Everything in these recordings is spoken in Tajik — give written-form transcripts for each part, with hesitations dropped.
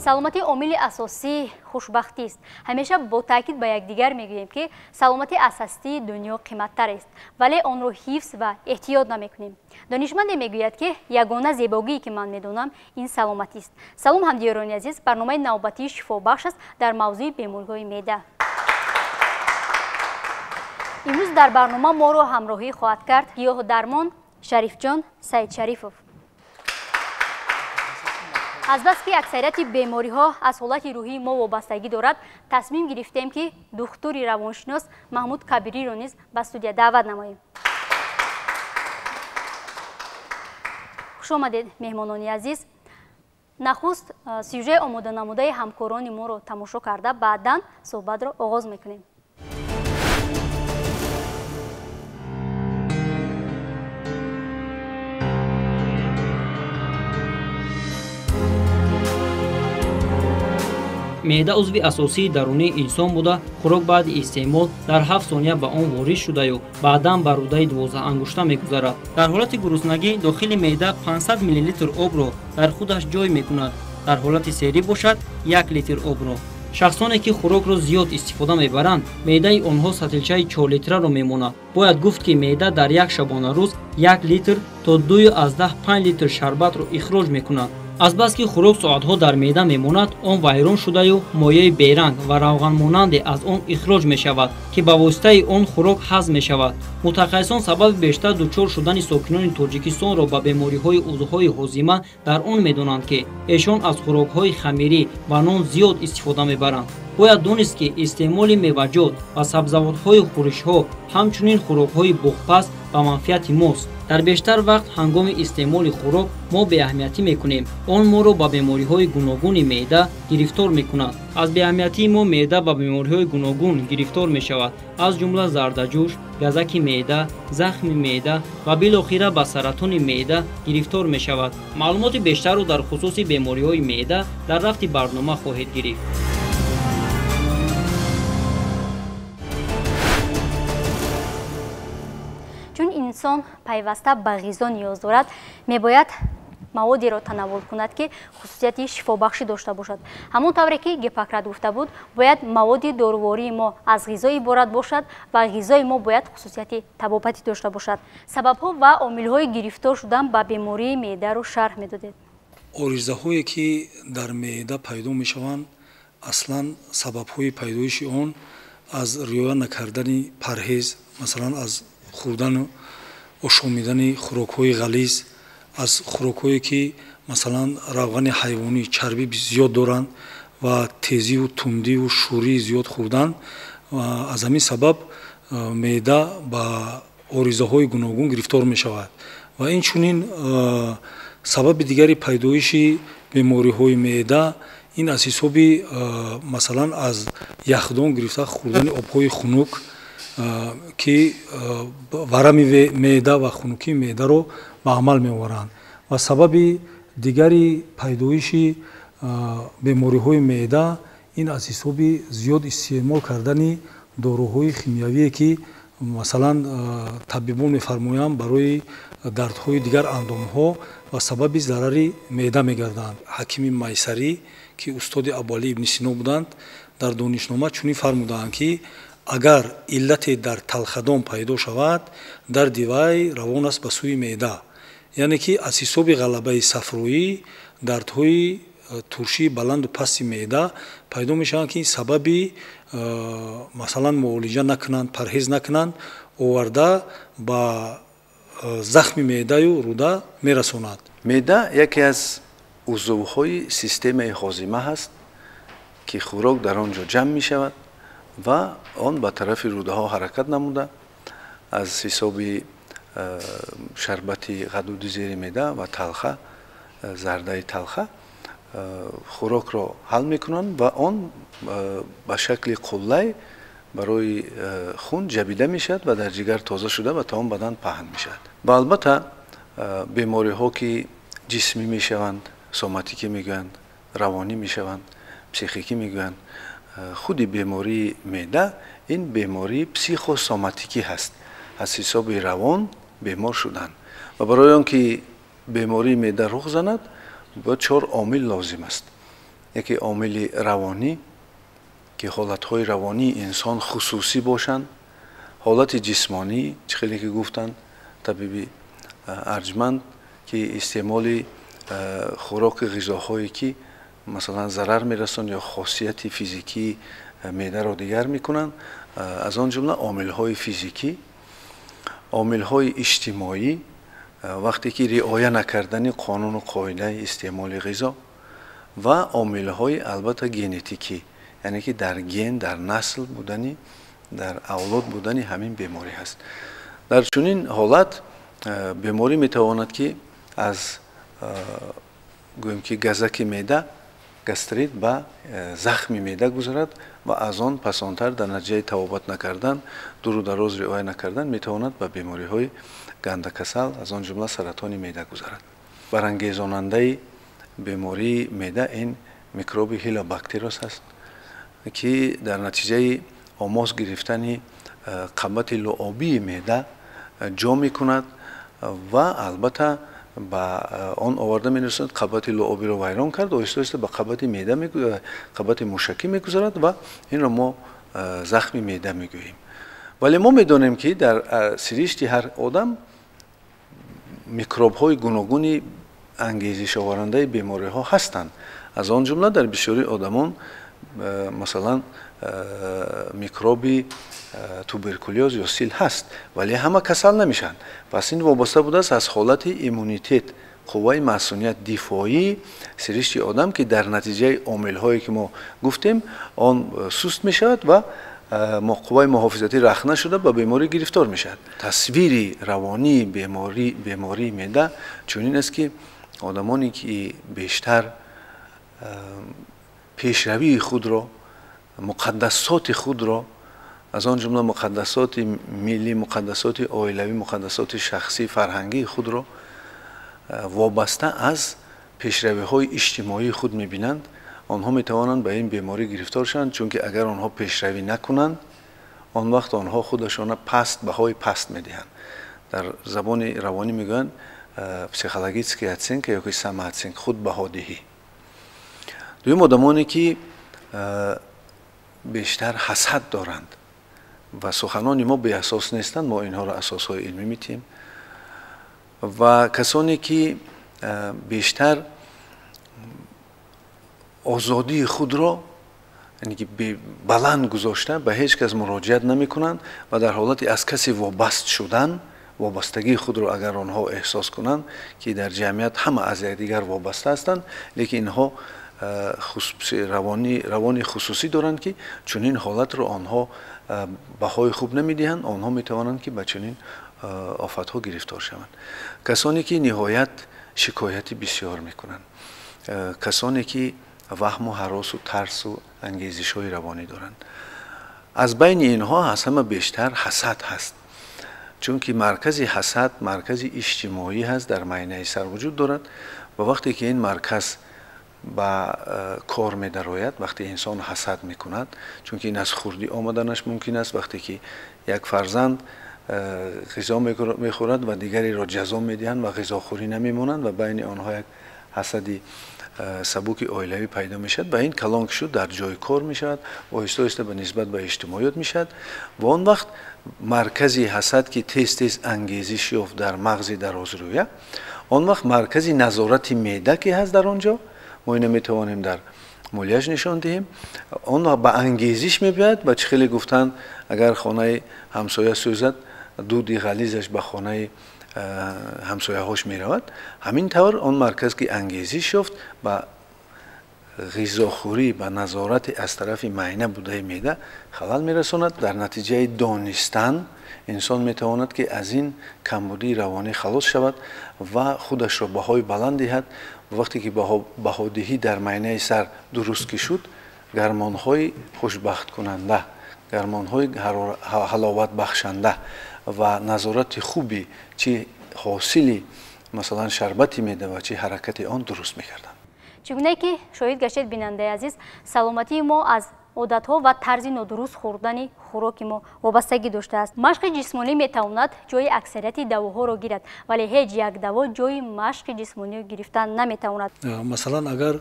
Саломатӣ омили асосии хушбахтист. Ҳамеша бо таъкид ба якдигар мегӯем, ки саломатӣ аз ҳастии дунё қиматтар аст, вале онро ҳифз ва эҳтиёт намекунем. Донишманде мегӯяд, ки ягона зебогие ки ман медонам, ин саломатист. Салом, ҳамдиёрони азиз, барномаи навбатии шифобахш аст дар мавзӯи бемориҳои меъда. Имрӯз дар барнома моро ҳамроҳӣ хоҳад кард гиёҳдармон Шарифҷон Саидшарифов. Азбаски аксарияти бемориҳо аз ҳолати рӯҳии мо вобастагӣ дорад, тасмим гирифтем, ки духтури равоншинос Маҳмуд Кабириро низ ба студия даъват намоем. Хуш омадед, меҳмонони азиз. Нахуст сюжаи омоданамудаи ҳамкорони моро тамошо карда, баъдан суҳбатро оғоз мекунем. Меъда узви асосии дарунии инсон буда, хӯрок баъди истеъмол дар 7 сония ба он ворид шудаю баъдан ба рӯдаи 12-ангушта мегузарад. Дар ҳолати гуруснагӣ дохили меъда 500 миллилитр обро дар худаш ҷой мекунад, дар ҳолати серӣ бошад 1 литр обро. Шахсоне ки хӯрокро зиёд истифода мебаранд, меъдаи онҳо сатилчаи 4 литраро мемонад. Бояд гуфт, ки меъда дар як шабонарӯз 1 литр то 2,5 литр шарбатро ихроҷ мекунад. Азбаски хӯрок соатҳо дар меъда мемонад, он вайрон шудаю моеи беранг ва равғанмонанде аз он ихроҷ мешавад, ки ба воситаи он хӯрок ҳазм мешавад. Мутахассисон сабаби бештар дучор шудани сокинони Тоҷикистонро ба бемориҳои узвҳои ҳозима дар он медонанд, ки эшон аз хӯрокҳои хамирӣ ва нон зиёд истифода мебаранд. Бояд донист, ки истеъмоли меваҷот ва сабзавотҳои хӯришҳо, ҳамчунин хӯрокҳои буғпаз ба манфиати мост. Дар бештар вақт ҳангоми истеъмоли хӯрок мо беаҳамиятӣ мекунем. Он моро ба бемориҳои гуногуни меъда гирифтор мекунад. Аз беаҳамиятии мо меъда ба бемориҳои гуногун гирифтор мешавад, аз ҷумла зардаҷӯш, газаки меъда, захми меъда ва билохира ба саратони меъда гирифтор мешавад. Маълумоти бештарро дар хусуси бемориҳои меъда дар рафти барнома хоҳед гирифт. Чун инсон пайваста ба ғизо ниёз дорад, мебояд маводеро танаввул кунад, ки хусусияти шифобахшӣ дошта бошад. Ҳамон тавре ки Гиппократ гуфта буд, бояд маводи дорувории мо аз ғизо иборат бошад ва ғизои мо бояд хусусияти табобатӣ дошта бошад. Сабабҳо ва омилҳои гирифтор шудан ба бемории меъдаро шарҳ медодед. Оризаҳое ки дар меъда пайдо мешаванд, аслан сабабҳои пайдоиши он аз риоя накардани парҳез, масалан аз хӯрдану ошомидани хӯрокҳои ғализ, аз хӯрокҳое ки масалан равғани ҳайвонӣ, чарбӣ зиёд доранд ва тезиву тундиву шӯрии зиёд хӯрдан. Аз ҳамин сабаб меъда ба оризаҳои гуногун гирифтор мешавад. Ва инчунин сабаби дигари пайдоиши бемориҳои меъда ин аз ҳисоби масалан аз яхдон гирифта хӯрдани обҳои хунук, ки варами меъда ва хунукии меъдаро ба амал меоваранд. Ва сабаби дигари пайдоиши бемориҳои меъда ин аз ҳисоби зиёд истеъмол кардани доруҳои химиявие, ки масалан табибон мефармоянд барои дардҳои дигар андомҳо ва сабаби зарари меъда мегарданд. Ҳакими Майсарӣ, ки устоди Абуалӣ ибни Сино буданд, дар донишнома чунин фармудаанд, ки агар иллате дар талхадон пайдо шавад, дарди вай равон аст ба сӯи меъда. Яъне ки аз ҳисоби ғалабаи сафроӣ дардҳои туршии баланду пасти меъда пайдо мешаванд, ки сабаби масалан муолиҷа накунанд, парҳез накунанд, оварда ба захми меъдаю рӯда мерасонад. Меъда яке аз узвҳои системаи ҳозима ҳаст, ки хӯрок дар он ҷо ҷамъ мешавад ва он ба тарафи рӯдаҳо ҳаракат намуда, аз ҳисоби шарбати ғадуди зери меъда ва талха, зардаи талха хӯрокро ҳал мекунанд ва он ба шакли қуллай барои хун ҷабида мешавад ва дар ҷигар тоза шуда ва тамом бадан паҳн мешавад. Ва албатта бемориҳо ки ҷисмӣ мешаванд, соматикӣ мегӯянд, равонӣ мешаванд, психикӣ мегӯянд, худи бемории меъда ин бемории психосоматикӣ ҳаст, аз ҳисоби равон бемор шудан. Ва барои он ки бемории меъда рух занад, бояд 4 омил лозим аст. Яке омили равонӣ, ки ҳолатҳои равонии инсон хусусӣ бошанд, ҳолати ҷисмонӣ, чӣ хеле ки гуфтанд табиби арҷманд, ки истеъмоли хӯроки ғизоҳое ки масалан зарар мерасонанд ё хосияти физикии меъдаро дигар мекунанд, аз он ҷумла омилҳои физикӣ, омилҳои иҷтимоӣ, вақте ки риоя накардани қонуну қоидаи истеъмоли ғизо ва омилҳои албатта генетикӣ, яъне ки дар ген, дар насл будани, дар авлод будани ҳамин беморӣ ҳаст. Дар чунин ҳолат беморӣ метавонад ки аз гӯем ки газаки меъда, гастрит ба захми меъда гузарад ва аз он пасонтар дар натиҷаи табобат накардан, дуру дароз риоя накардан метавонад ба бемориҳои гандакасал, аз он ҷумла саратони меъда гузарад. Барангезонандаи бемории меъда ин микроби хелобактериоз аст, ки дар натиҷаи омоз гирифтани қабати луобии меъда ҷо мекунад ва албатта ба он оварда мерасонад, қабати луобиро вайрон кард, оҳиста оҳиста ба қабати меъда, қабати мушакӣ мегузарад ва инро мо захми меъда мегӯем. Вале мо медонем ки дар сиришти ҳар одам микробҳои гуногуни ангезишоварандаи бемориҳо ҳастанд. Аз он ҷумла дар бисёри одамон масалан микроби туберкулёз ё сил ҳаст, вале ҳама касал намешаванд. Пас ин вобаста будааст аз ҳолати иммунитет, қувваи масуният, дифоии сиришти одам, ки дар натиҷаи омилҳое ки мо гуфтем он суст мешавад ва қувваи муҳофизатӣ рахна шуда ба беморӣ гирифтор мешавад. Тасвири равонии бемории меъда чунин аст ки одамоне ки бештар пешравии худро, муқаддасоти худро, аз он ҷумла муқаддасоти миллӣ, муқаддасоти оилавӣ, муқаддасоти шахсӣ, фарҳангии худро вобаста аз пешравиҳои иҷтимоии худ мебинанд, онҳо метавонанд ба ин беморӣ гирифтор шаванд, чунки агар онҳо пешравӣ накунанд, он вақт онҳо худашона паст, баҳои паст медиҳанд. Дар забони равонӣ мегӯянд психологическая оценка ё ки самооценка, худбаҳодиҳӣ. Дуюм, одамоне ки бештар ҳасад доранд ва суханони мо беасос нестанд, мо инҳоро асосҳои илмӣ метиҳем, ва касоне ки бештар озодии худро, яъне ки баланд гузошта ба ҳеҷ кас муроҷиат намекунанд ва дар ҳолати аз касе вобаст шудан, вобастагии худро агар онҳо эҳсос кунанд, ки дар ҷамъият ҳама аз якдигар вобаста ҳастанд, лекин инҳо равони хусусӣ доранд, ки чунин ҳолатро онҳо баҳои хуб намедиҳанд, онҳо метавонанд ки ба чунин офатҳо гирифтор шаванд. Касоне ки ниҳоят шикояти бисёр мекунанд, касоне ки ваҳму ҳаросу тарсу ангезишҳои равонӣ доранд. Аз байни инҳо аз ҳама бештар ҳасад ҳаст, чунки маркази ҳасад маркази иҷтимоӣ ҳаст, дар майнаи сар вуҷуд дорад ва вақте ки ин марказ ба кор медарояд, вақте инсон ҳасад мекунад, чунки ин аз хурдӣ омаданаш мумкин аст, вақте ки як фарзанд ғизо мехӯрад ва дигареро ҷазо медиҳанд ва ғизохӯрӣ намемонанд ва байни онҳо як ҳасади сабуки оилавӣ пайдо мешавад, ба ин калон ки шуд дар ҷои кор мешавад, оҳиста оҳиста ба нисбат ба иҷтимоиёт мешавад ва он вақт маркази ҳасад ки тез тез ангезиш ёфт дар мағзи дарозрӯя, он вақт маркази назорати меъда ки ҳаст дар он ҷо, мо ина метавонем дар муляж нишон диҳем, он ба ангезиш мебиёяд ва чӣ хеле гуфтанд, агар хонаи ҳамсоя сӯзад, дуди ғализаш ба хонаи ҳамсояҳош меравад. Ҳамин тавр он марказ ки ангезиш ёфт ба ғизохӯрӣ, ба назорати аз тарафи майна будаи меъда халал мерасонад. Дар натиҷаи донистан инсон метавонад ки аз ин камбудии равонӣ халос шавад ва худашро баҳои баланд диҳад. Вақте ки баҳодиҳӣ дар майнаи сар дуруст ки шуд, гармонҳои хушбахткунанда, гармонҳои ҳаловатбахшанда ва назорати хуби чӣ ҳосили масалан шарбати меъда ва чӣ ҳаракати он дуруст мекарданд. Чӣ гунае ки шоҳид гаштед, бинандаи азиз, саломатии мо аз одатҳо ва тарзи нодуруст хӯрдани хӯроки мо вобастагӣ доштааст. Машқи ҷисмонӣ метавонад ҷои аксарияти давоҳоро гирад, вале ҳеҷ як даво ҷои машқи ҷисмониро гирифтан наметавонад. Масалан, агар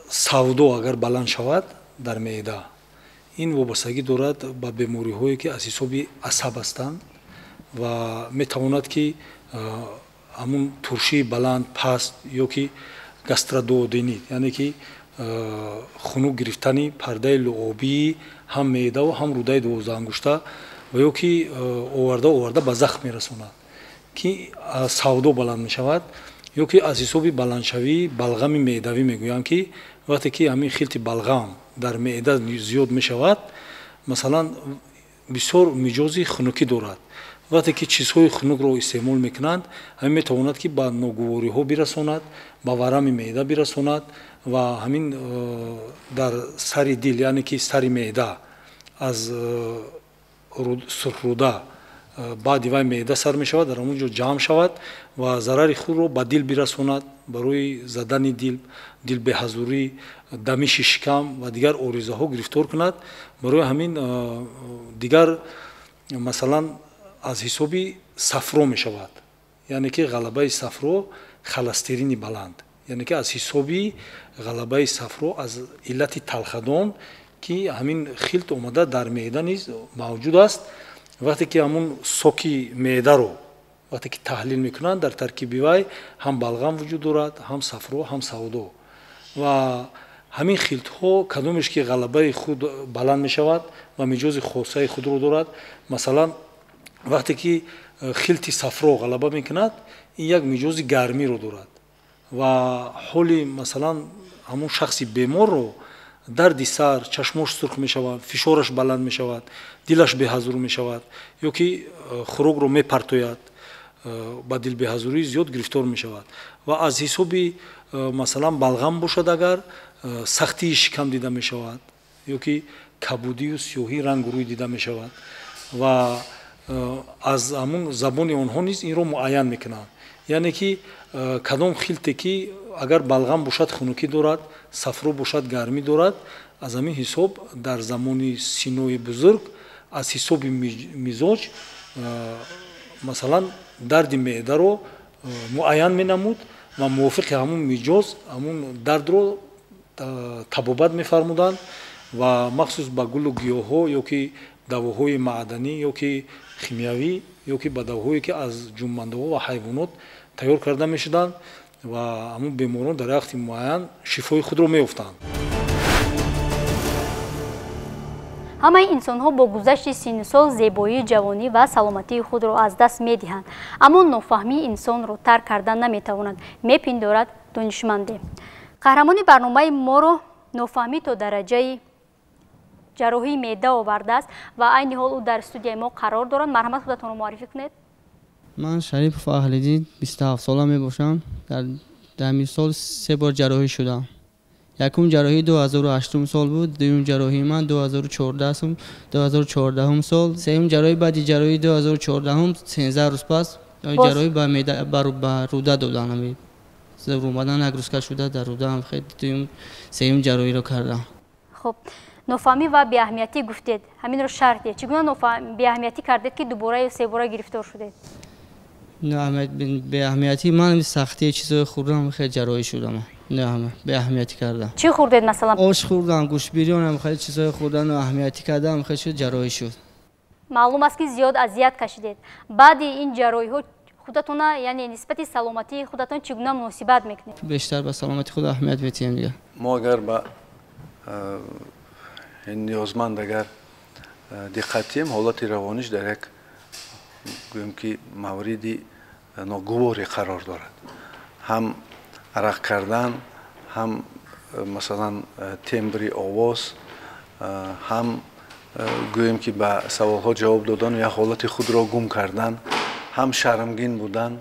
Савдо агар баланд шавад дар меъда, ин вобастагӣ дорад ба бемориҳое, ки аз ҳисоби асаб ҳастанд ва метавонад, ки ҳамун туршии баланд, паст ё ки гастродуоденит, яъне ки хунук гирифтани пардаи луобии ҳам меъдаву ҳам рӯдаи дувоздаҳангушта ва ё ки оварда оварда ба захм мерасонад, ки савдо баланд мешавад, ё ки аз ҳисоби баландшавии балғами меъдавӣ мегӯянд, ки вақте ки ҳамин хилти балғам дар меъда зиёд мешавад, масалан, бисёр миҷози хунукӣ дорад, вақте ки чизҳои хунукро истеъмол мекунанд, ҳамин метавонад, ки ба ногувориҳо бирасонад, ба варами меъда бирасонад ва ҳамин дар сари дил, яъне ки сари меъда аз сурхрӯда баъди вай меъда сар мешавад, дар ҳамон ҷо ҷамъ шавад ва зарари худро ба дил бирасонад, барои задани дил, дилбеҳазурӣ, дамиши шикам ва дигар оризаҳо гирифтор кунад. Барои ҳамин дигар, масалан, аз ҳисоби сафро мешавад, яъне ки ғалабаи сафро, холестерини баланд, яъне ки аз ҳисоби ғалабаи сафро аз иллати талхадон, ки ҳамин хилт омада дар меъда низ мавҷуд аст. Вақте ки ҳамун соки меъдаро вақте ки таҳлил мекунанд, дар таркиби вай ҳам балғам вуҷуд дорад, ҳам сафро, ҳам савдо ва ҳамин хилтҳо кадомеш ки ғалабаи худ баланд мешавад ва миҷози хосаи худро дорад. Масалан, вақте ки хилти сафро ғалаба мекунад, ин як миҷози гармиро дорад ва ҳоли, масалан, ҳамун шахси беморро дарди сар, чашмош сурх мешавад, фишораш баланд мешавад, дилаш беҳазур мешавад ё ки хӯрокро мепартояд, ба дилбеҳазурӣ зиёд гирифтор мешавад. Ва аз ҳисоби, масалан, балғам бошад, агар сахтии шикам дида мешавад ё ки кабудию сиёҳӣ рангу рӯй дида мешавад ва аз ҳамун забони онҳо низ инро муайян мекунанд, яъне ки кадом хилте ки агар балғам бошад, хунукӣ дорад, сафро бошад, гармӣ дорад. Аз ҳамин ҳисоб дар замони синои бузург аз ҳисоби мизоҷ, масалан, дарди меъдаро муайян менамуд ва мувофиқи ҳамун миҷоз ҳамун дардро табобат мефармуданд ва махсус ба гулу гиёҳҳо ё ки давоҳои маъданӣ ё ки химиявӣ ё ки ба давоҳое, ки аз ҷунбандаҳо ва ҳайвонот тайёр карда мешуданд ва ҳамун беморон дар вақти муайян шифои худро меёфтанд. Ҳамаи инсонҳо бо гузашти синну сол зебоии ҷавонӣ ва саломатии худро аз даст медиҳанд, аммо нофаҳмии инсонро тарк кардан наметавонад, мепиндорад донишманде. Қаҳрамони барномаи моро нофаҳмӣ то дараҷаи ҷарроҳии меъда овардааст ва айни ҳол ӯ дар студияи мо қарор дорад. Марҳамат, худатонро муаррифӣ кунед. Ман Шарипов Аҳлиддин, 27 сола мебошам. Дар ҳамин сол се бор ҷарроҳӣ шудам. Якум ҷарроҳӣ 2008 сол буд, дуюм ҷарроҳии ман 2014 сол, сеюм ҷарроҳӣ баъди ҷарроҳии 2014, 13 рӯз пас ҷарроҳӣ ба меъда, ба рӯда доданд. Рӯмадан нагрузка шуда дар рӯдаам, дуюм, сеюм ҷарроҳиро кардам. Хуб, нофаҳмӣ ва беаҳамиятӣ гуфтед, ҳаминро шарҳ диҳед. Чӣ гуна беаҳамиятӣ кардед, ки дубора ё себора гирифтор шудед? Беаҳамиятӣ ман сахтии чизҳои хӯрдам, хеле ҷарроҳӣ шудам. Беаҳамиятӣ кардам. Чӣ хӯрдед, масалан? Ош хӯрдам, гӯштбирёнам, хеле чизҳои хӯрдан аҳамиятӣ кардам, хеле шуд, ҷарроҳӣ шуд. Маълум аст, ки зиёд азият кашидед. Баъди ин ҷарроҳиҳо худатона, яъне нисбати саломатии худатон чӣ гуна муносибат мекунед? Бештар ба саломатии худ аҳамият метиҳем дигар. Мо агар ба ниёзманд агар диққат диҳем, ҳолати равониш дар як, гӯем ки, мавриди ногуворе қарор дорад. Ҳам арақ кардан, ҳам, масалан, тембри овоз, ҳам, гӯем ки, ба саволҳо ҷавоб додан, як ҳолати худро гум кардан, ҳам шармгин будан.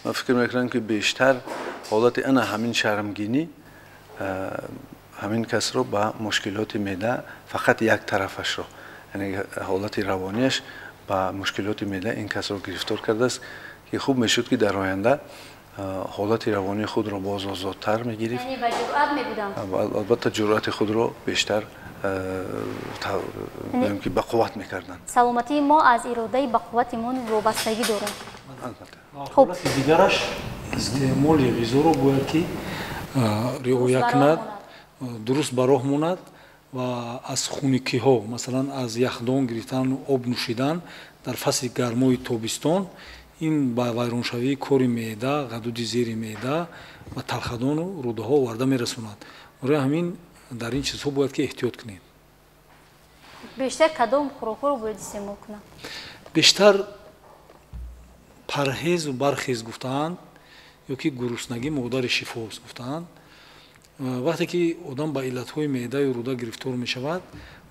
Ман фикр мекунам, ки бештар ҳолати ана ҳамин шармгинӣ ҳамин касро ба мушкилоти меъда, фақат як тарафашро, яъне ҳолати равонияш ба мушкилоти меъда ин касро гирифтор кардааст, ки хуб мешуд, ки дар оянда ҳолати равонии худро боз озодтар мегирифт. Албатта, ҷуръати худро бештар, ки, бақувват мекарданд. Саломатии мо аз иродаи бақуввати мо низ вобастагӣ дорад. Ҳолати дигараш, истеъмоли ғизоро бояд ки риоя кунад. дуруст ба роҳ монад ва аз хунукиҳо, масалан аз яхдон гирифтан, об нӯшидан дар фасли гармои тобистон, ин ба вайроншавии кори меъда, ғадуди зери меъда ва талхадону рӯдаҳо оварда мерасонад. Барои ҳамин дар ин чизҳо бояд ки эҳтиёт кунем. Бештар кадом хӯрокҳоро бояд истеъмол кунам? Бештар парҳезу бархез гуфтаанд, ё ки гуруснагӣ модари шифост гуфтаанд. Вақте ки одам ба иллатҳои меъдаю рӯда гирифтор мешавад,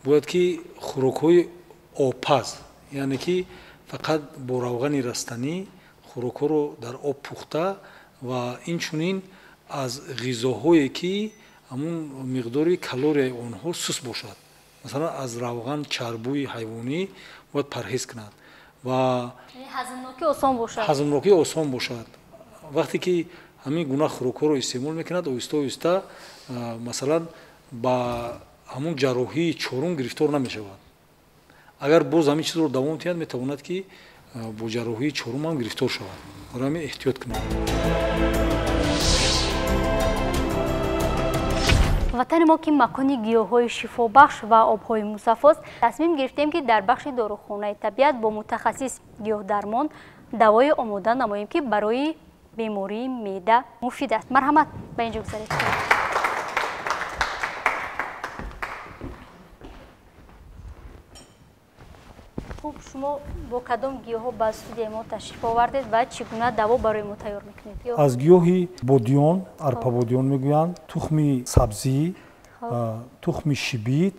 бояд ки хӯрокҳои обпаз, яъне ки фақат бо равғани растанӣ хӯрокҳоро дар об пухта ва инчунин аз ғизоҳое ки ҳамун миқдори калорияи онҳо суст бошад, масалан аз равған, чарбӯи ҳайвонӣ бояд парҳез кунад ва ҳазмнокӣ осон бошад. Ҳазмнокӣ осон бошад. Вақте ки ҳамин гуна хӯрокҳоро истеъмол мекунад, оҳиста оҳиста масалан ба ҳамун ҷарроҳии чорум гирифтор намешавад. Агар боз ҳамин чизро давом диҳад, метавонад ки бо ҷарроҳии чорум ҳам гирифтор шавад. Барои ҳамин эҳтиёт кунад. Ватани мо ки макони гиёҳҳои шифобахш ва обҳои мусаффост, тасмим гирифтем ки дар бахши дорухонаи табиат бо мутахассис гиёҳдармон давое омода намоем, ки барои бемории меъда муфид аст. Марҳамат, ба инҷо гузаред. Хуб, шумо бо кадом гиёҳҳо ба студияи мо ташриф овардед ва чӣ гуна даво барои мо тайёр мекунед? Аз гиёҳи бодиён, арпабодиён мегӯянд, тухми сабзӣ, тухми шибит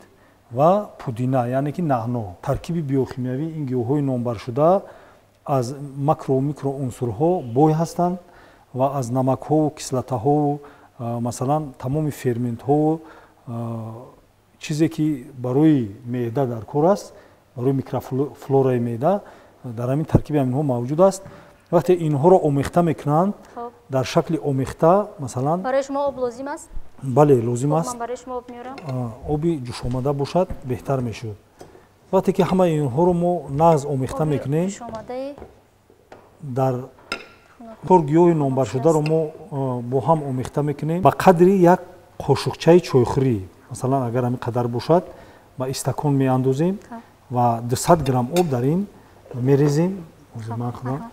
ва пудина, яъне ки наъно. Таркиби биохимиявии ин гиёҳҳои номбаршуда аз макру микроунсурҳо бой ҳастанд ва аз намакҳову кислотаҳову масалан тамоми ферментҳову чизе ки барои меъда дар кор аст, барои микрофлораи меъда дар ҳамин таркиби ҳаминҳо мавҷуд аст. Вақте инҳоро омехта мекунанд дар шакли омехта, масалан барои шумо об лозим аст? Бале, лозим аст. Ман барои шумо об меорам. Оби ҷӯшомада бошад беҳтар мешуд. Вақте ки ҳамаи инҳоро мо нағз омехта мекунем, дар чор гиёҳи номбаршударо мо бо ҳам омехта мекунем ба қадри як қошуқчаи чойхӯрӣ, масалан агар ҳамин қадар бошад, ба истакон меандозем ва 200 грамм об дар ин мерезем. Ман худам